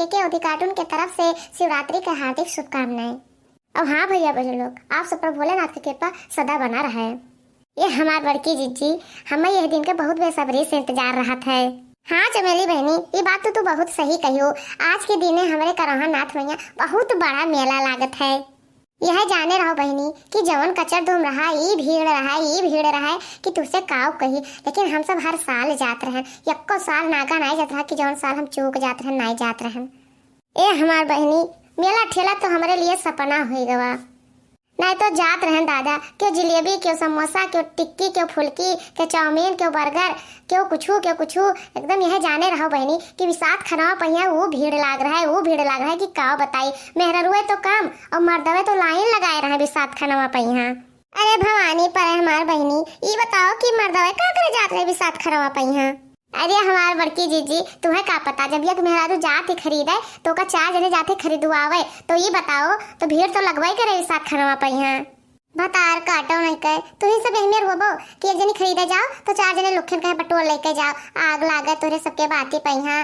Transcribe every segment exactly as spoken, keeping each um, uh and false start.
के ओधी कार्टून के तरफ से शिवरात्रि के हार्दिक शुभकामनाएं। और हाँ भैया बहन लोग, आप सब पर भोलेनाथ की कृपा सदा बना रहे। ये हमार बड़की जिज्जी, हमें यह दिन के बहुत बेसब्री से इंतजार रहत है। हाँ चमेली बहनी, ये बात तो तू बहुत सही कहियो। आज के दिने हमरे करौहा नाथ मैया बहुत बड़ा मेला लागत है। यह जाने रहो बहनी कि जवन कचर धूम रहा, ई भीड़ रहा, ई भीड़ रहा कि तुझसे काव कही, लेकिन हम सब हर साल जात रहन। यक्को साल नागा नाई जात रहा कि जवन साल हम चूक जात रहन, नाई जात रहन। ए हमार बहनी, मेला ठेला तो हमरे लिए सपना होई गवा। नाई तो जात रहन दादा, क्यों जिलेबी, क्यों समोसा, क्यों टिक्की, क्यों फुल्की, क्यों चाउमीन, क्यों बर्गर, क्यों कुछू, क्यों कुछू। एकदम यह जाने रहो बहनी कि बिसात खनवा पहिया ऊ भीड़ लाग रहा है, ऊ भीड़ लाग रहा है कि काव बताई। मेहररुए तो कम और मर्दवे तो लाइन लगाए रहे बिसात खनवा पहिया। अरे भवानी पर हमार बहनी, ई बताओ कि मर्दवे का करे जात रहे बिसात खनवा पहिया? अरे हमार बड़की जिज्जी, तुम्हें का पता, जब एक मेहरारू जात ही खरीदे तो ओका चार जने जात ही खरीदुआवे, तो ई बताओ, तो भीड़ तो लगबे करे बिसात खनवा पहिया। भतार काटो नहीं कहे, तू ही सब एहमेर होबो कि एक जनी खरीदे जाओ तो चार जने लुखन कहे पटोल लेके जाओ, आग लागे तोरे सबके बाती पहिया।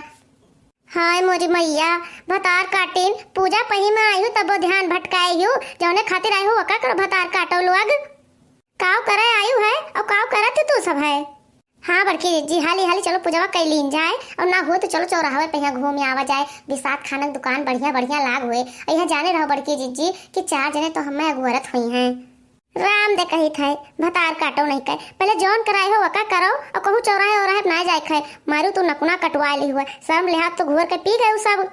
हाय मोरी मैया, भतार काटिन, पूजा पही में आयु तबो ध्यान भटकाए यू, जौने खातिर आयु ओका करो भतार काटो लोग। काव करे आयु है और काव करत तू सब है? हाँ बड़की जिज्जी, हाली हाली चलो पूजवा कई लीन जाए, और ना हो तो चलो चौराहवे पे यहाँ घूम आवा जाए। बिसात खानक दुकान बढ़िया बढ़िया लाग हुए। और यहाँ जाने रहो बड़की जिज्जी कि चार जने तो हमें अगुअरत हुई हैं। राम दे कही थे, भतार काटो नहीं कर, पहले जौन कराए हो वका करो, और कहूँ चौराहे और ना जाए खाए, मारू तू नकुना कटवा ली हुआ, शर्म लिहाज तो घोर के पी गए सब।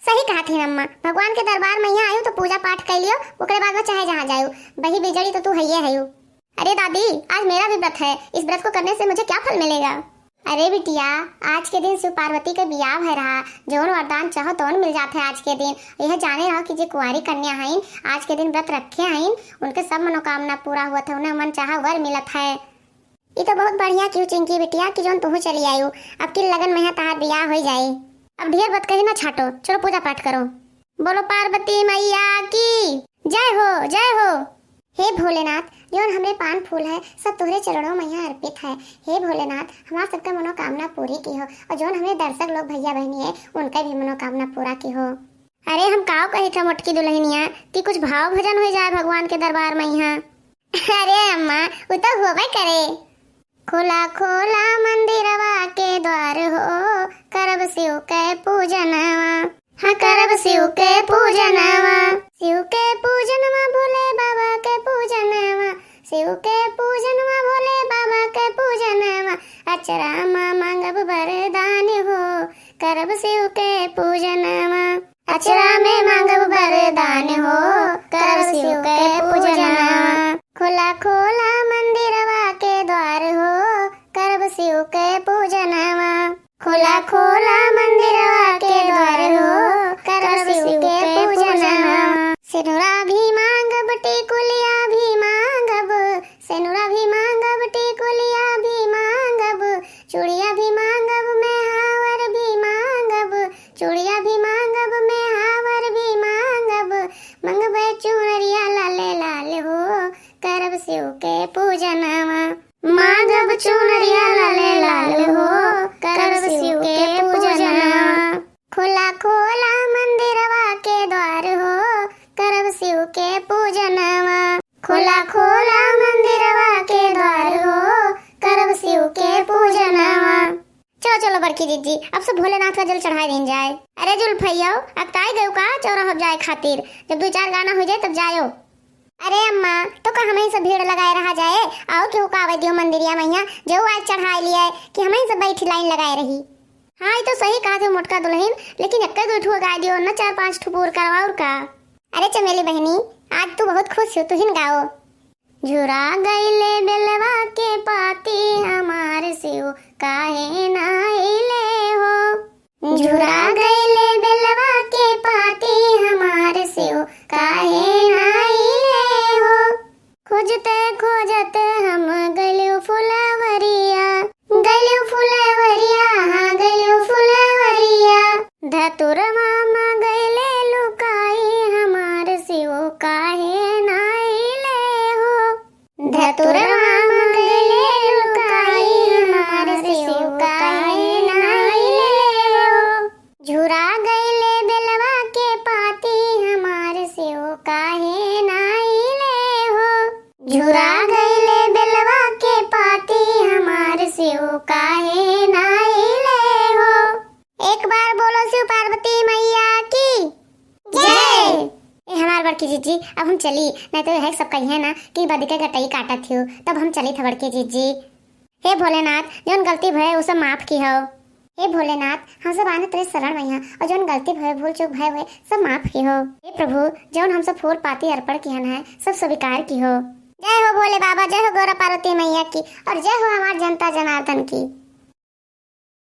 सही कहा थी अम्मा, भगवान के दरबार में यहाँ आयु तो पूजा पाठ कर लियो, ओकरे बाद में चाहे जहाँ जायु, बही बिजड़ी तो तू हइये हयु। अरे दादी, आज मेरा भी व्रत है, इस व्रत को करने से मुझे क्या फल मिलेगा? अरे बिटिया, आज के दिन शिव पार्वती के बियाह है रहा, जौन वरदान चाहो तौन मिल जात है आज के दिन। यह जाने रहो कि जे कुंवारी कन्या हईन, आज के दिन व्रत रखे हईन, उनके सब मनोकामना पूरा हुआ था, उन्हें मन चाहा वर मिलत है। ई तो बहुत बढ़िया किहू चिंकी बिटिया कि जौन तुहू चली आयु। अब की लगन में यहाँ तहार बियाह हो जाई। अब ढेर बात कही ना छाटो, चलो पूजा पाठ करो। बोलो पार्वती मैया की जय हो, जय हो। हे भोलेनाथ, जौन हमरे पान फूल है, सब तोहरे चरणों में यहाँ अर्पित है। हे भोलेनाथ, हमार सबका मनोकामना पूरी की हो, और जौन हमरे दर्शक लोग भैया बहनी है, उनका भी मनोकामना पूरा की हो। अरे हम काव कही था मोटकी दुल्हनिया कि कुछ भाव भजन हो जाए भगवान के दरबार में यहाँ। अरे अम्मा, उ तो होबे करे। खोला खोला मंदिरवा के द्वार हो, करब शिव के पूजनवा। हाँ, करब शिव के पूजनवा। शिव के पूजनवा, भोले बाबा के पूजनवा। शिव के पूजनवा, भोले बाबा के पूजनवा। अचरा मा मांगब वरदान हो, करब शिव के पूजनवा। अचरा में मांगब वरदान हो, करब शिव के पूजनवा। खोला खोला मंदिरवा के द्वार हो, करब शिव के पूजनवा। खोला खोला मंदिरवा के द्वार हो, करब शिव के पूजनवा। सेनुरा भी मांगब, टिकुलिया भी मांगब, सेनुरा भी मांगब, टिकुलिया भी मांगब, चूड़िया भी मांगब, मेहावर भी मांगब, चूड़िया भी मांगब, मेहावर भी मांगब, मंगबे चुनरिया लाले लाल हो, करब शिव के पूजनवा। मांगब चुनरिया लाले लाल हो, करब शिव के पूजनवा। खोला खोला मंदिरवा के द्वार हो, करब शिव के पूजनवा। खोला खोला मंदिरवा के द्वार हो, करब शिव के पूजनवा। चलो चलो बड़की जिज्जी, अब सब भोलेनाथ का जल चढ़ाए दीन जाए। अरे जुल्फैया, अकताई गयो का चौरा हो जाए खातिर? जब दो चार गाना हो जाए तब जायो। अरे अम्मा, तो का हमही सब भीड़ लगाए रहा जाए? आओ केहू का आवे दियो मंदिरिया मैया, जो आज चढ़ाए लिया है कि हमही सब बैठी लाइन लगाए रही। हाँ, ई तो सही कहा थे मोटका दुल्हन, लेकिन एक्के दो ठो गाए दियो ना, चार पांच ठो पूर करवा और का। अरे चमेली बहनी, आज तू बहुत खुश हो, तू हिन गाओ। झुरा गईले बेलवा के पाती, हमार शिव काहे ना अइले हो। झुरा गईले बेलवा के पाती, हमार शिव काहे ना अइले हो। खोजते खोजते हम गइलू फुलवरिया, गइलू फुलवरिया, हाँ गइलू फुलवरिया। धतुरवा मा गइले लुकाई, हमार शिव काहे ना अइले हो। धतुरवा मा गइले लुकाई, हमार शिव काहे ना अइले हो। झुरा गईले बेलवा के पाती, हमार शिव काहे ना अइले हो। एक बार बोलो शिव पार्वती मैया की जय। ए हमार बड़की जीजी, अब हम चली, नहीं तो यह सब कहिए ना कि बदिके गटई काटत हियो, तब हम चली था बड़की जीजी। हे भोलेनाथ, जौन गलती भय, उ सब माफ किहो। हे भोलेनाथ, हम सब आने तेरे शरण में हैं, और जौन गलती भय, भूल चूक भय हुए, सब माफ किहो। हे प्रभु, जौन हम सब फूल पाती अर्पण किहन है, सब स्वीकार किहो। जय हो भोले बाबा, जय हो गौरा पार्वती मैया की, और जय हो हमार जनता जनार्दन की।